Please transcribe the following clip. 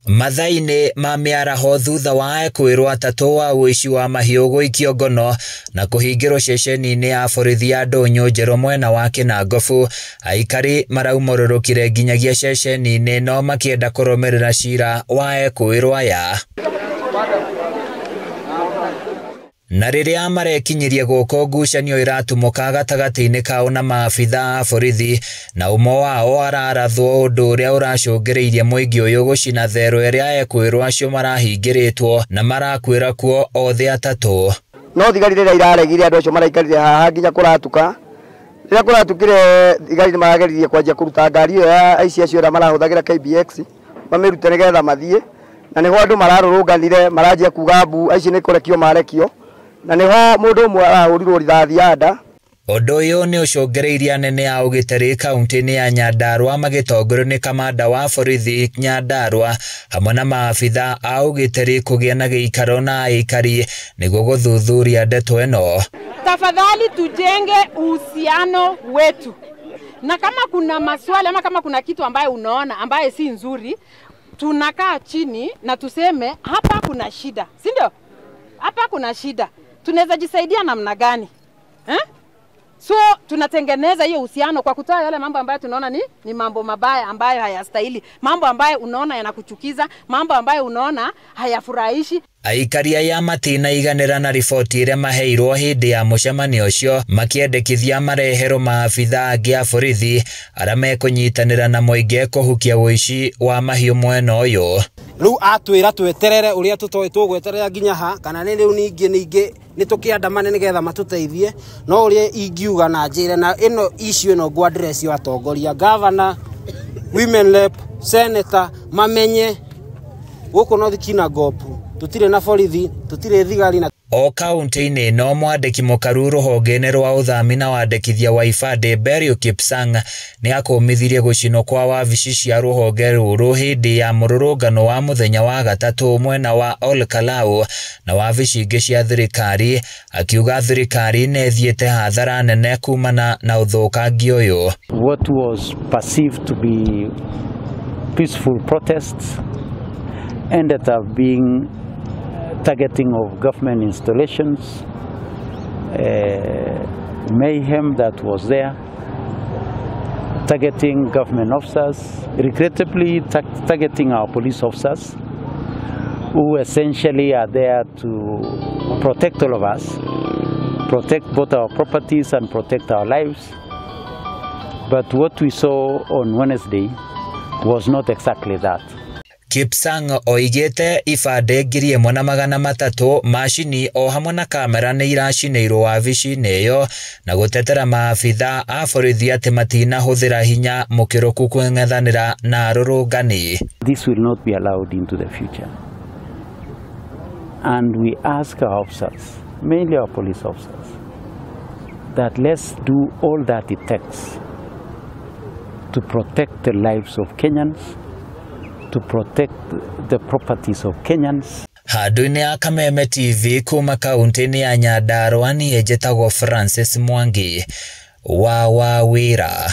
Mathaa-inĩ ma mĩaraho thutha wa ekwĩrwo atatũ wa ũici wa mahiũ gũikio ngono na kũhingĩrwo ceceni-inĩ ya borithi ya Ndũnyũ Njerũ mwena wa Kĩnangobu, aikari maraumũrũrũkire nginyagia ceceni-inĩ no makĩenda kũrũmĩrĩra cira wa ekwĩrwo aya. Na rĩrĩa marekinyirie gũkũ ngucanio ĩratumũka gatagatĩ-inĩ kao na maabitha a borithi na ũmwe wao ararathwo ũndũ ũrĩa ũracũngĩrĩirie mũingĩ ũyũ gũcina therũ ĩrĩa ekwĩrwo acio marahingĩrĩtwo na marakuĩra kuo othe atatũ. No thigari rĩrĩa iraregire andũ acio maraikarire haha nginya kũratuka. Rĩrĩa kũratukire thigari nĩ marageririe kwanjia kũruta ngari ĩyo ya aici acio arĩa marahũthagĩra KBX mamĩrute nĩgetha mathiĩ, na nĩho andũ mararũrũnganire maranjia kuga mbu aici nĩ kũrekio marekio, na nĩho mũndũ ũmwe arahũrirwo rithathi ya nda. Ũndũ ũyũ nĩ ũcũngĩrĩirie anene a ũgitĩri kaunti-inĩ ya Nyandarua magĩtongorio nĩ kamanda wa borithi Nyandarua hamwe na maabitha a ũgitĩri kũgĩa na gĩikaro na aikari nĩguo gũthuthuria ndeto ĩno. Tafadhali tujenge uhusiano wetu, na kama kuna maswali ama kama kuna kitu ambaye unaona ambaye si nzuri, tunakaa chini na tuseme hapa kuna shida, si ndio? Hapa kuna shida, tunaweza jisaidia namna gani? Eh? So tunatengeneza hiyo uhusiano kwa kutoa yale mambo ambayo tunaona ni mambo mabaya ambayo hayastahili, mambo ambayo unaona yanakuchukiza, mambo ambayo unaona hayafurahishi. Aikari aya matinaiganĩra na riboti ĩrĩa maheirwo hĩndĩ ya mũcemanio ũcio makĩendekithia mareherwo maabitha angĩ a borithi arĩa mekũnyitanĩra na mũingĩ kũhukia ũici wa mahiũ mwena ũyũ. Rĩu atwĩra tweterere ũrĩa tũtoĩ tũgweterera nginya ha kana nĩ rĩu ningĩ nĩ tũkĩandamane nĩgetha matũteithie, no ũrĩa ingiuga na njĩre na ĩno issue ĩno ngũ address yo atongoria governor, women rep, senator mamenye gũkũ North Kinangop tũtirĩ na borithi, tũtirĩ thigari na O kaunti-inĩ no mwandĩki mũkaru rũhonge-inĩ rwa ũthami na wandĩkithia wa ibandĩ Berio Kipsang nĩ akũmithirie gũcinwo kwa wabici cia rũhonge rũrũ hĩndĩ ya mũrũrũngano wa mũthenya wa gatatũ mwena wa Ol Kalou na wabici ingĩ cia thirikari, akiuga thirikari nĩ ĩthiĩte hathara nene kumana na ũthũkangia ũyũ. What was perceived to be peaceful protests ended up being targeting of government installations, mayhem that was there, targeting government officers, regrettably targeting our police officers, who essentially are there to protect all of us, protect both our properties and protect our lives. But what we saw on Wednesday was not exactly that. Kipsang oigĩte ibandĩ 1300 macini o hamwe na kamera nĩ iracinĩirwo wabici-inĩ ĩyo na gũtetera maabitha a borithi atĩ matinahũthĩra hinya mũkĩrũku kũng'ethanĩra na arũrũngani. This will not be allowed into the future. And we ask our officers, mainly our police officers, that let's do all that it takes to protect the lives of Kenyans, to protect the properties of Kenyans. Handũ-inĩ ya Kameme TV kuma kaunti-inĩ ya Nyandarua niĩ njĩtagwo Francis Mwangi wa Wawĩra.